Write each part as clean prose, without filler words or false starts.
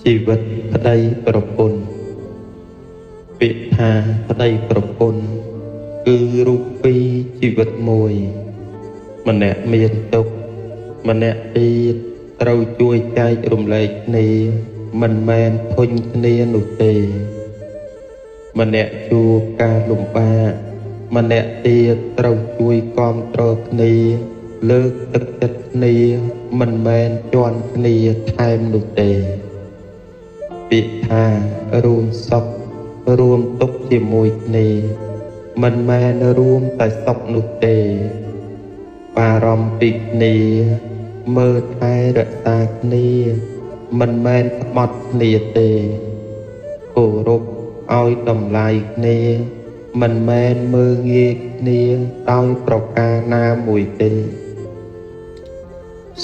ជីវិតប្តីប្រពន្ធពាក្យថាប្តីប្រពន្ធគឺរូបពីរជីវិតមួយម្នាក់មានទុក្ខម្នាក់ទៀតត្រូវជួយចែករំលែកគ្នាមិនមែនធុញគ្នានោះទេម្នាក់ជួបការលំបាកម្នាក់ទៀតត្រូវជួយគាំទ្រគ្នាលើកទឹកចិត្តគ្នាមិនមែនជន់គ្នាថែមនោះទេពាក្យថារួមសុខរួមទុក្ខជាមួយគ្នាមិនមែនរួមតែសុខនោះទេបារម្ភពីគ្នាមើលថែរក្សាគ្នាមិនមែនក្បត់គ្នាទេគោរពឲ្យតម្លៃគ្នាមិនមែនមើលងាយគ្នាដោយប្រការណាមួយទេ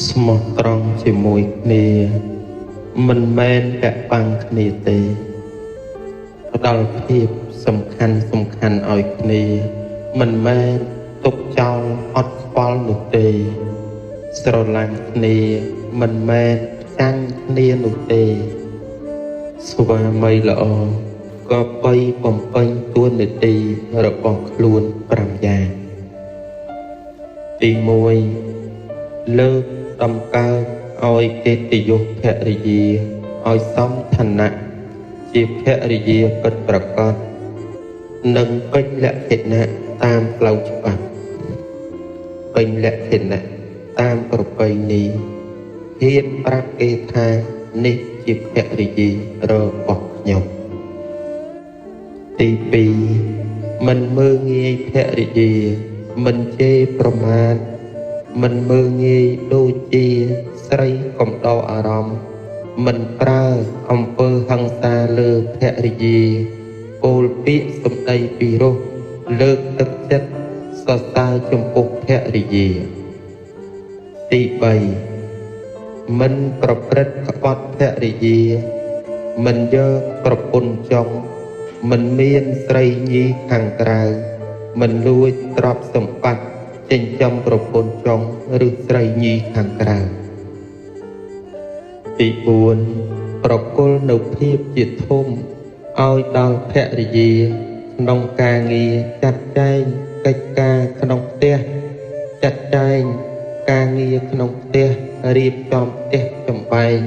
ស្មោះត្រង់ជាមួយគ្នាមិនមែនលាក់បាំងគ្នាទេផ្ដល់ភាពសំខាន់សំខាន់ឲ្យគ្នាមិនមែនទុកចោលអត់ខ្វល់នោះទេស្រឡាញ់គ្នាមិនមែនចាញ់គ្នានោះទេស្វាមីល្អក៏បីបំពេញតួនាទីរបស់ខ្លួន5យ៉ាងទី1លើកតម្កើងឲ្យកិត្តិយសភរិយាឲ្យសមឋានៈជាភរិយាពិតប្រាកដនិងពេញលក្ខណៈតាមផ្លូវច្បាប់ពេញលក្ខណៈតាមប្រពៃណីហ៊ានប្រាប់គេថានេះជាភរិយារបស់ខ្ញុំទី2មិនមើលងាយភរិយាមិនជេរប្រមាថមិនមើលងាយដូចជាស្រីកំដរអារម្មណ៍មិនប្រើអំពើហិង្សាលើភរិយាពោលពាក្យសម្ដីពីរោះលើកទឹកចិត្តសរសើរចំពោះភរិយាទី3មិនប្រព្រឹត្តក្បត់ភរិយាមិនយកប្រពន្ធចុងមិនមានស្រីញីខាងក្រៅមិនលួចទ្រព្យសម្បត្តិចិញ្ចឹមប្រពន្ធចុងឬស្រីញីខាងក្រៅទី4ប្រគល់នៅភាពជាធំឲ្យដល់ភរិយាក្នុងការងារចាត់ចែងកិច្ចការក្នុងផ្ទះចាត់ចែងការងារក្នុងផ្ទះរៀបចំផ្ទះចំបែង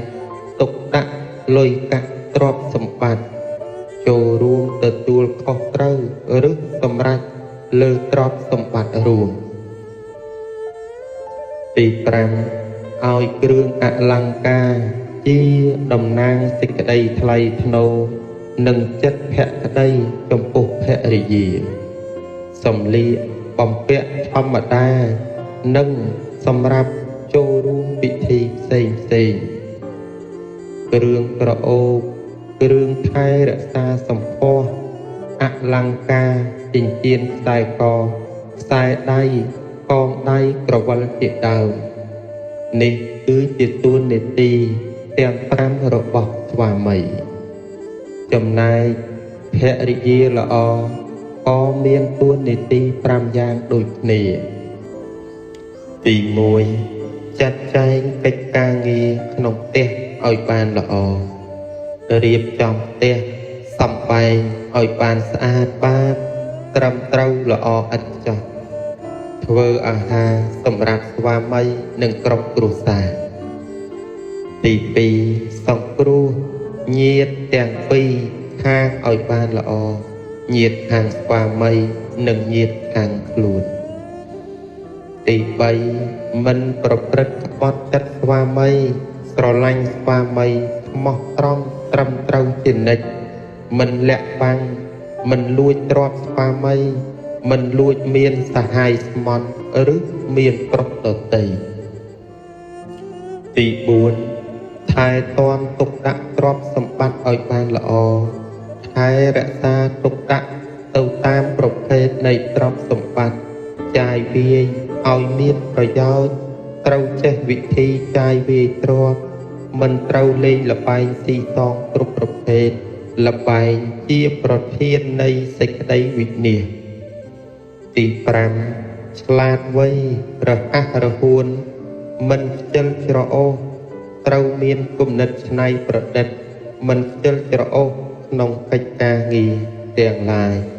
ទុកដាក់លុយកាក់ទ្រព្យសម្បត្តិចូលរួមទទួលខុសត្រូវឬសម្រេចលើទ្រព្យសម្បត្តិរួមទី5ឲ្យគ្រឿងអលង្ការជាតំណាងសេចក្តីថ្លៃថ្នូរនិងចិត្តភក្តីចំពោះភរិយាសម្លៀកបំពាក់ធម្មតានិងសម្រាប់ចូលរួមពិធីផ្សេងផ្សេងគ្រឿងក្រអូបគ្រឿងថែរក្សាសម្ផស្សអលង្ការចិញ្ចៀនខ្សែកខ្សែដៃកងដៃក្រវិលជាដើមនេះគឺជាតួនាទីទាំង5របស់ស្វាមីចំណែកភរិយាល្អក៏មានតួនាទី5យ៉ាងដូចគ្នាទី1ចាត់ចែងកិច្ចការងារក្នុងផ្ទះឲ្យបានល្អរៀបចំផ្ទះសម្បែងឲ្យបានស្អាតបាតត្រឹមត្រូវល្អឥតខ្ចោះធ្វើអាហារសម្រាប់ស្វាមីនិងក្រុមគ្រួសារទី2សង្គ្រោះញាតិទាំងពីរខាងឲ្យបានល្អញាតិខាងស្វាមីនិងញាតិខាងខ្លួនទី3មិនប្រព្រឹត្តក្បត់ចិត្តស្វាមីស្រឡាញ់ស្វាមីស្មោះត្រង់ត្រឹមត្រូវជានិច្ចមិនលាក់បាំងមិនលួចទ្រព្យស្វាមីមិនលួចមានសហាយស្មន់ឬមានប្រុសដទៃទី4ថែទាំទុកដាក់ទ្រព្យសម្បត្តិឲ្យបានល្អថែរក្សាទុកដាក់ទៅតាមប្រភេទនៃទ្រព្យសម្បត្តិចាយវាយឲ្យមានប្រយោជន៍ត្រូវចេះវិធីចាយវាយទ្រព្យមិនត្រូវលេងល្បែងស៊ីសងគ្រប់ប្រភេទល្បែងជាប្រធាននៃសេចក្តីវិនាសទី5ឆ្លាតវៃរហ័សរហួនមិនខ្ជិលច្រអូសត្រូវមានគំនិតច្នៃប្រឌិត មិនខ្ជិលច្រអូសក្នុងកិច្ចការងារទាំងឡាយ។